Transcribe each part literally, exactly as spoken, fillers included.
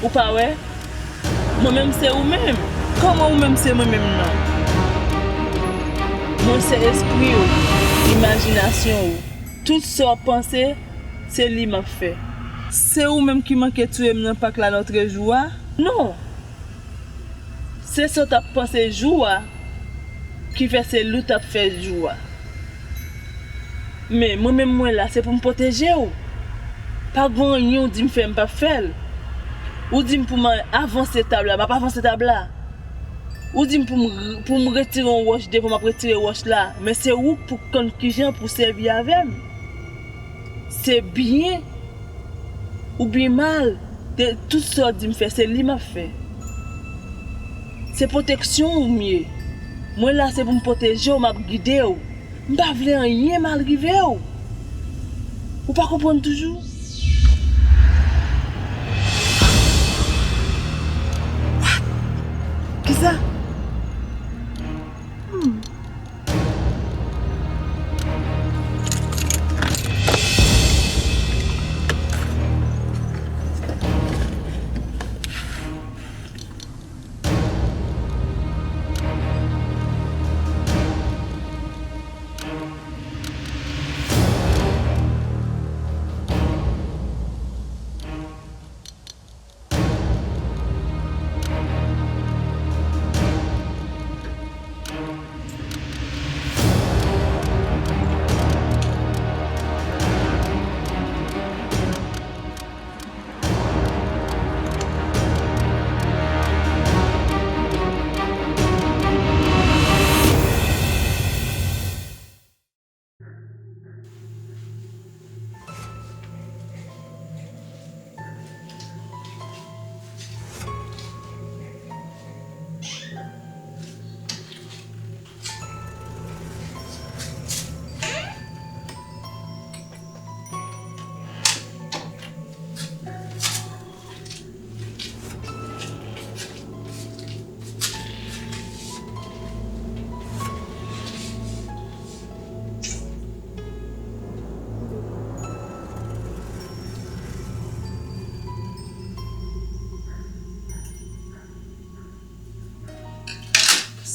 Ou pa wè? Mwen menm se ou menm. Kòman ou menm se mwen menm nan? Mwen se espri w, imajinasyon w. Tout sa w panse, se li m ap fè. Se ou menm ki manke touye m nan pak la lòtrejou a? Non! Se sa w t ap panse jou a ki fè se li w t ap fè jou a. Men mwen menm mwen la, se pou m pwoteje w. Pa gen anyen w di m fè, m p ap fè l. Ou di m pou m avanse tab la, m ap avanse tab la. Ou di m pou m, pou m retire yon wòch devan, m ap retire wòch la. Men se ou k pou konn kijan pou sèvi avè m. Se byen oubyen mal, de tout sa w di m fè, se li m ap fè. Se pwoteksyon w m ye. Mwen la, se pou m pwoteje w, m ap gide w. M pa vle anyen mal rive w. Ou pa konprann toujou? Kisa? Hmm.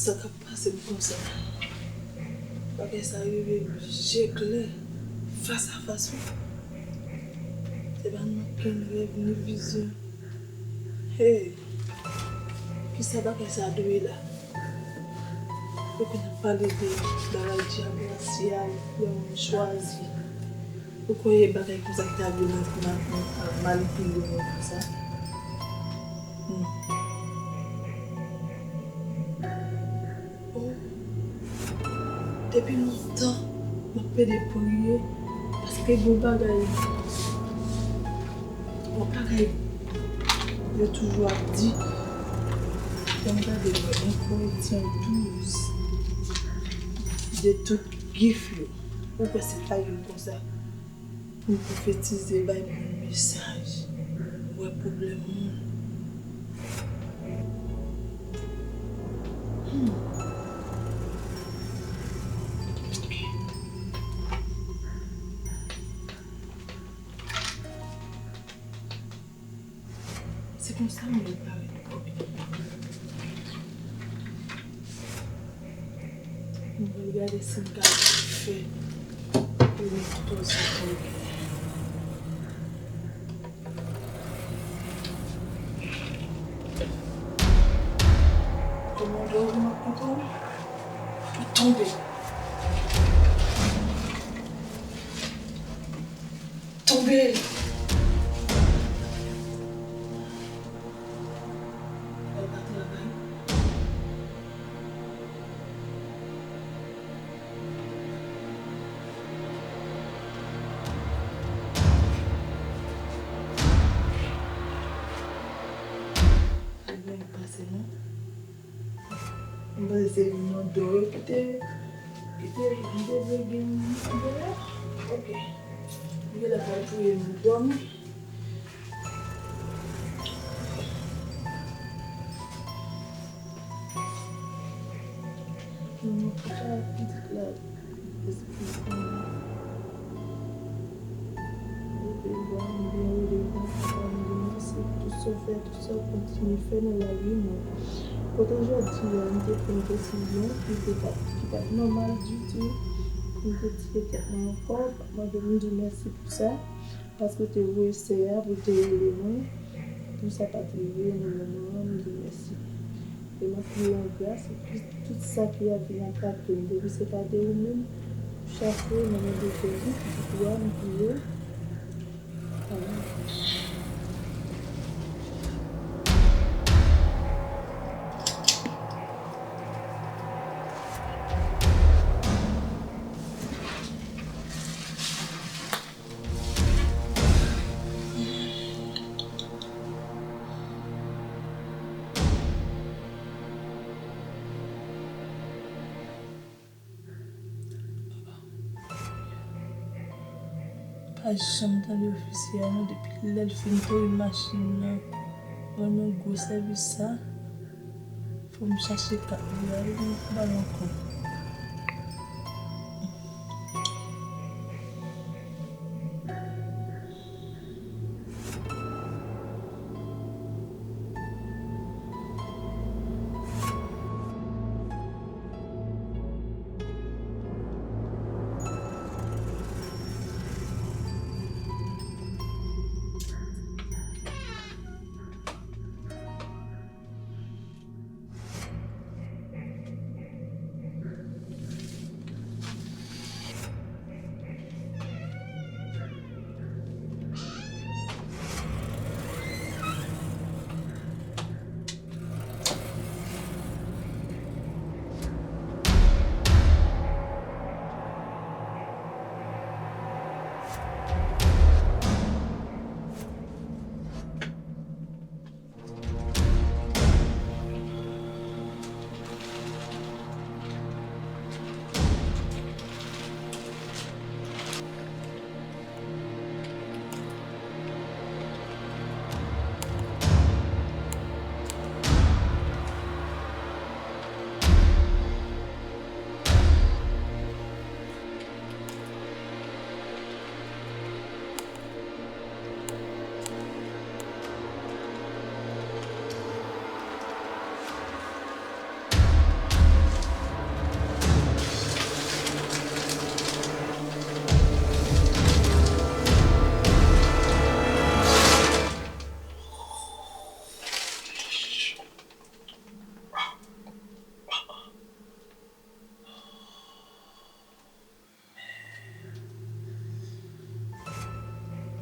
Sa k ap pase m konsa. Bagay sa rive m je klè, fas a fas, wi. Se pa nan okenn rèv ni vizyon. Hey! Kisa bagay sa dwe la? Yo konn ap pale de bagay dyab, rasyal, lè moun chwazi. Ou kwè e bagay konsa ki ta vle nan, nan, nan, manipile moun konsa? Hmm. Oh. Depi lontan, m ap pede priye, paske gen bagay, gen bagay yo toujou ap di, lè m gade, mwen, mwen Korentyen douz, de tout gif yo, ou kwè se ta yo konsa. Pou m pwofetize, bay moun mesaj, wè pwoblèm moun. Hmm. Ok. Se konsa m vle parèt. Ok. Mwen pral gade si m ka fè yon photo sa pou li. Kòman w dòmi, m ap kontan ou tonbe. Tonbe! Al pa travay. Ebyen, pase non. M panse se nan do yo ki te, ki te, ki te vle gen yon bagay. Ok. Li genlè pral touye m dòmi. Non, non, pou sa pitit la, espri sa. Leve vwa m byen, leve vwa m. sa w fè, tout sa w kontinye fè nan lavi mwen. Potan jodi a, m te pran yon desizyon ki te pa, ki pa t nòmal ditou. M te tiye tèt mwen ankò, m ap mande, m di w mèsi pou sa. Paske w te voye sè a pou l te rele mwen, pou sa pa t rive nan moman an, m di w mèsi. E m ap priye w an gras, pou tout sa ki ap vin atake m, depi se pa de ou menm, chase w nan non de Jezi, pitit ou a, m priye w. Amèn. Pa janm tande ofisye a non, depi lè l fin toure machin nan, rann mwen gwo sèvis sa. Fò m chache kat li a, wi, m pa ba l ankò.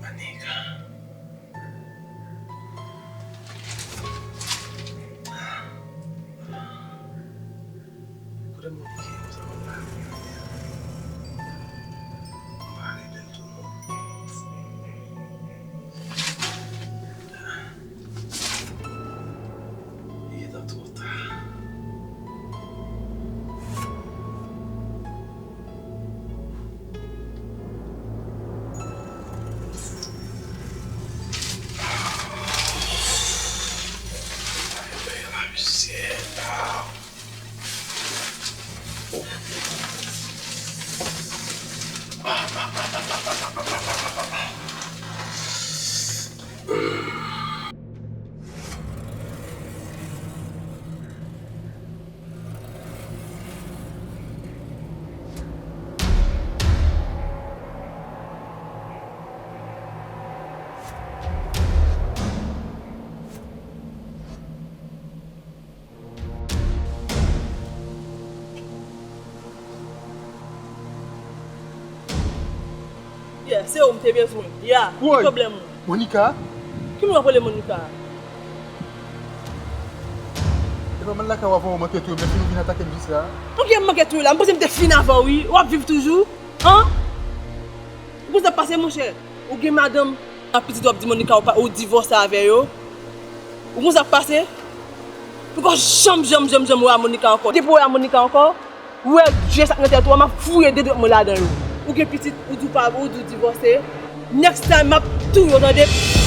Manika. Kote moun ki ye konsa, mwen pa rive. Mwen pa rive tou non. Li gentan twò ta. Yeah, se ou m te bezwen. Yeah, ki pwoblèm ou? Monica? Ki moun w ap rele Monica a? E pa m al lakay ou avan ou manke touye m, epi ou vin atake m jis la? Anki m manke touye w la? M panse m te fin avè w, wi. W ap viv toujou? An? Ou konn sa k pase, monchè? Ou gen madanm ak pitit, w ap di Monica ou pa, ou divòse avè yo. Ou konn sa k pase? Poko janm, janm, janm, janm wè a Monica ankò. Depi w wè a Monica ankò, ou wè je sa k nan tèt ou a, m ap fouye de dwèt mwen ladan yo. Ou gen pitit, ou di w pa, ou di w divòse. Next time, m ap touye w, tande?